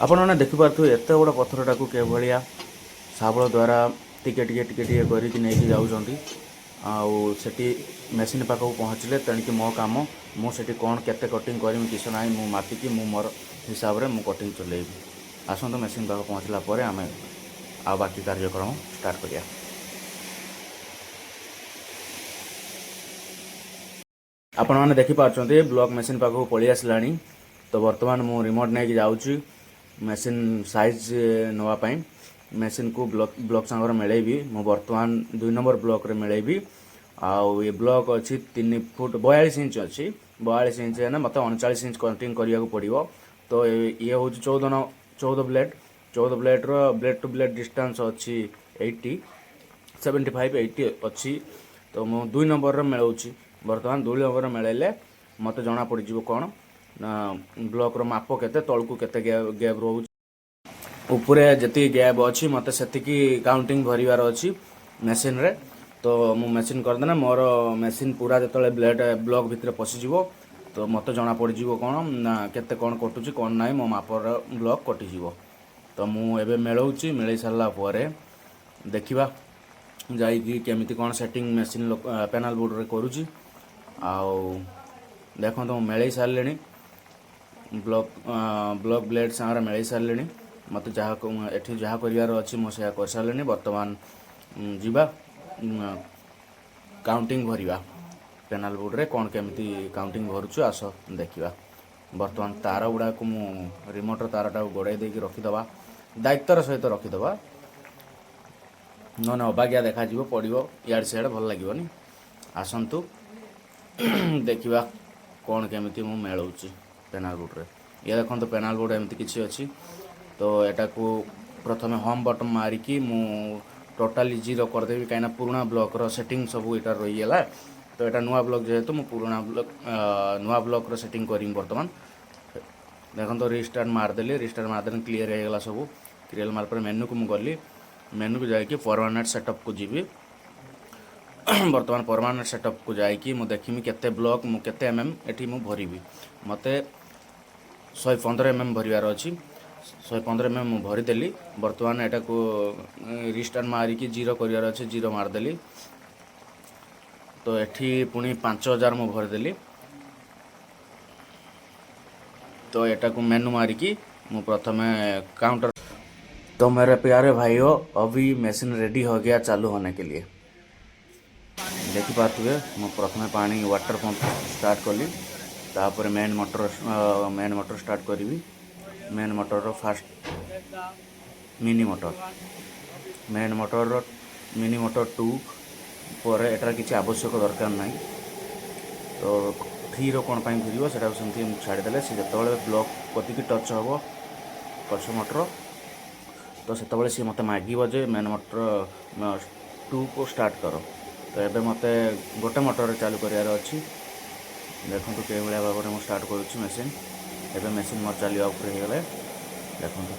ଆପଣମାନେ ଦେଖିପାରୁଥିବେ, ଏତେ ବଡ଼ ପଥରଟାକୁ କିଭଳିଆ ଶାବଳ ଦ୍ୱାରା ଟିକେ ଟିକେ ଟିକେ ଟିକେ କରିକି ନେଇକି ଯାଉଛନ୍ତି। ଆଉ ସେଠି ମେସିନ୍ ପାଖକୁ ପହଞ୍ଚିଲେ ତେଣିକି ମୋ କାମ, ମୁଁ ସେଠି କ'ଣ କେତେ କଟିଂ କରିମି କିଛି ନାହିଁ, ମୁଁ ମାପିକି ମୁଁ ମୋର ହିସାବରେ ମୁଁ କଟିଂ ଚଲେଇବି। ଆସନ୍ତୁ, ମେସିନ୍ ପାଖକୁ ପହଞ୍ଚିଲା ପରେ ଆମେ ଆଉ ବାକି କାର୍ଯ୍ୟକ୍ରମ ଷ୍ଟାର୍ଟ କରିବା। ଆପଣମାନେ ଦେଖିପାରୁଛନ୍ତି, ବ୍ଲକ୍ ମେସିନ୍ ପାଖକୁ ପଳେଇ ଆସିଲାଣି। ତ ବର୍ତ୍ତମାନ ମୁଁ ରିମୋଟ୍ ନେଇକି ଯାଉଛି ମେସିନ୍ ସାଇଜ୍ ନେବା ପାଇଁ। ମେସିନ୍କୁ ବ୍ଲକ୍ ବ୍ଲକ୍ ସାଙ୍ଗରେ ମିଳେଇବି। ମୁଁ ବର୍ତ୍ତମାନ 2 ନମ୍ବର ବ୍ଲକ୍ରେ ମିଳେଇବି। ଆଉ ଏ ବ୍ଲକ୍ ଅଛି 3 ଫୁଟ 42 ଇଞ୍ଚ ଅଛି। 42 ଇଞ୍ଚ ହେଲେ ମୋତେ 39 ଇଞ୍ଚ କଟିଂ କରିବାକୁ ପଡ଼ିବ। ତ ଇଏ ହେଉଛି 14 ବ୍ଲେଡ୍। 14 ବ୍ଲେଡ୍ର ବ୍ଲେଡ୍ ଟୁ ବ୍ଲେଡ୍ ଡିଷ୍ଟାନ୍ସ ଅଛି 80, 75, 80 ଅଛି। ତ ମୁଁ 2 ନମ୍ବରରେ ମିଳାଉଛି ବର୍ତ୍ତମାନ। 2 ନମ୍ବରରେ ମିଳାଇଲେ ମୋତେ ଜଣା ପଡ଼ିଯିବ କ'ଣ ନା ବ୍ଲକ୍ର ମାପ କେତେ, ତଳକୁ କେତେ ଗ୍ୟାପ୍ ରହୁଛି। ଉପରେ ଯେତିକି ଗ୍ୟାପ୍ ଅଛି, ମୋତେ ସେତିକି କାଉଣ୍ଟିଂ ଭରିବାର ଅଛି ମେସିନ୍ରେ। ତ ମୁଁ ମେସିନ୍ କରିଦେଲେ ମୋର ମେସିନ୍ ପୁରା ଯେତେବେଳେ ବ୍ଲେଡ୍ ବ୍ଲକ୍ ଭିତରେ ପଶିଯିବ, ତ ମୋତେ ଜଣା ପଡ଼ିଯିବ କ'ଣ ନା କେତେ କ'ଣ କଟୁଛି, କ'ଣ ନାହିଁ, ମୋ ମାପର ବ୍ଲକ୍ କଟିଯିବ। ତ ମୁଁ ଏବେ ମେଳଉଛି। ମିଳେଇ ସାରିଲା ପରେ ଦେଖିବା ଯାଇକି କେମିତି କ'ଣ ସେଟିଂ ମେସିନ୍ ପ୍ୟାନେଲ୍ ବୋର୍ଡ଼ରେ କରୁଛି। ଆଉ ଦେଖନ୍ତୁ, ମୁଁ ମେଳେଇ ସାରିଲିଣି। ବ୍ଲକ୍ ବ୍ଲକ୍ ବ୍ଲେଡ୍ ସାଙ୍ଗରେ ମେଳେଇ ସାରିଲିଣି। ମୋତେ ଯାହା ଏଠି ଯାହା କରିବାର ଅଛି, ମୁଁ ସେୟା କରିସାରିଲିଣି। ବର୍ତ୍ତମାନ ଯିବା, କାଉଣ୍ଟିଂ ଭରିବା। ପେନାଲ୍ ବୋର୍ଡ଼ରେ କ'ଣ କେମିତି କାଉଣ୍ଟିଂ ଭରୁଛୁ, ଆସ ଦେଖିବା। ବର୍ତ୍ତମାନ ତାର ଗୁଡ଼ାକୁ ମୁଁ ରିମୋଟ୍ର ତାରଟାକୁ ଗଡ଼େଇ ଦେଇକି ରଖିଦେବା, ଦାୟିତ୍ୱର ସହିତ ରଖିଦେବା। ନହେଲେ ଅବାଗିଆ ଦେଖାଯିବ, ପଡ଼ିବ ଇଆଡ଼େ ସିଆଡ଼େ, ଭଲ ଲାଗିବନି। ଆସନ୍ତୁ ଦେଖିବା କ'ଣ କେମିତି ମୁଁ ମେଳଉଛି ପେନାଲ୍ ବୋର୍ଡ଼ରେ। ଇଏ ଦେଖନ୍ତୁ, ପେନାଲ୍ ବୋର୍ଡ଼ ଏମିତି କିଛି ଅଛି। ତ ଏଟାକୁ ପ୍ରଥମେ ହୋମ୍ ବଟନ୍ ମାରିକି ମୁଁ ଟୋଟାଲି ଜିରୋ କରିଦେବି, କାହିଁକିନା ପୁରୁଣା ବ୍ଲକ୍ର ସେଟିଂ ସବୁ ଏଇଟା ରହିଗଲା। ତ ଏଇଟା ନୂଆ ବ୍ଲକ୍ ଯେହେତୁ, ମୁଁ ପୁରୁଣା ବ୍ଲକ୍ ନୂଆ ବ୍ଲକ୍ର ସେଟିଂ କରିବି ବର୍ତ୍ତମାନ। ଦେଖନ୍ତୁ, ରିଷ୍ଟାର୍ଟ ମାରିଦେଲି। ରିଷ୍ଟାର୍ଟ ମାରିଦେଲି, କ୍ଲିୟର୍ ହେଇଗଲା ସବୁ। କ୍ଲିୟର୍ ମାରିଲା ପରେ ମେନୁକୁ ମୁଁ ଗଲି। ମେନୁକୁ ଯାଇକି ପରମାନେଣ୍ଟ ସେଟଅପ୍କୁ ଯିବି। ବର୍ତ୍ତମାନ ପରମାନେଣ୍ଟ ସେଟଅପ୍କୁ ଯାଇକି ମୁଁ ଦେଖିବି କେତେ ବ୍ଲକ୍ ମୁଁ କେତେ ଏମ୍ ଏମ୍ ଏଠି ମୁଁ ଭରିବି। ମୋତେ 115 ଏମ୍ ଏମ୍ ଭରିବାର ଅଛି। 115 ଏମ୍ ଏମ୍ ମୁଁ ଭରିଦେଲି। ବର୍ତ୍ତମାନ ଏଟାକୁ ରିଷ୍ଟାର୍ଟ ମାରିକି ଜିରୋ କରିବାର ଅଛି। ଜିରୋ ମାରିଦେଲି। ତ ଏଠି ପୁଣି 5000 ମୁଁ ଭରିଦେଲି। ତ ଏଟାକୁ ମେନୁ ମାରିକି ମୁଁ ପ୍ରଥମେ କାଉଣ୍ଟର। तो मेरे प्यारे भाइयों, अभी मशीन रेडी हो गया चालू होने के लिए। ଦେଖିପାରୁଥିବେ, ମୁଁ ପ୍ରଥମେ ପାଣି ୱାଟର ପମ୍ପ ଷ୍ଟାର୍ଟ କଲି। ତାପରେ ମେନ୍ ମଟର ଷ୍ଟାର୍ଟ କରିବି। ମେନ୍ ମଟରର ଫାଷ୍ଟ ମିନି ମଟର, ମେନ୍ ମଟରର ମିନି ମଟର ଟୁ ପରେ ଏଟାର କିଛି ଆବଶ୍ୟକ ଦରକାର ନାହିଁ। ତ ଥ୍ରୀର କ'ଣ ପାଇଁ ଘୁରିବ? ସେଟାକୁ ସେମିତି ଛାଡ଼ିଦେଲେ ସେ ଯେତେବେଳେ ବ୍ଲକ୍ କତିକି ଟଚ୍ ହେବ ପଛ ମଟର, ତ ସେତେବେଳେ ସିଏ ମୋତେ ମାଗିବ ଯେ ମେନ୍ ମଟର ଟୁକୁ ଷ୍ଟାର୍ଟ କର। ତ ଏବେ ମୋତେ ଗୋଟେ ମଟରରେ ଚାଲୁ କରିବାର ଅଛି। ଦେଖନ୍ତୁ, କେଉଁଭଳିଆ ଭାବରେ ମୁଁ ଷ୍ଟାର୍ଟ କରୁଛି ମେସିନ୍। ଏବେ ମେସିନ୍ ମୋର ଚାଲିବା ଉପରେ ହେଇଗଲେ। ଦେଖନ୍ତୁ।